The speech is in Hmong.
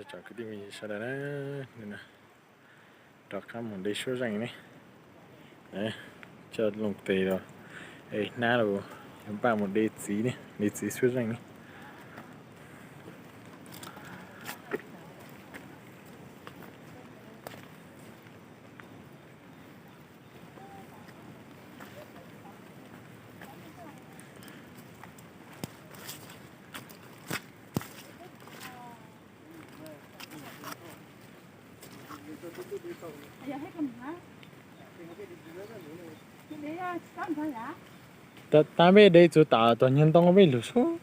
Cov kwv tij sawv daws na, rov qab mus de suab zeej ne, coj loo tes los, es hnab los yuav npaj mus de txiv ne, de txiv suab zeej ne. Tab peb de txug tom tog niag ntoo peb lug sub.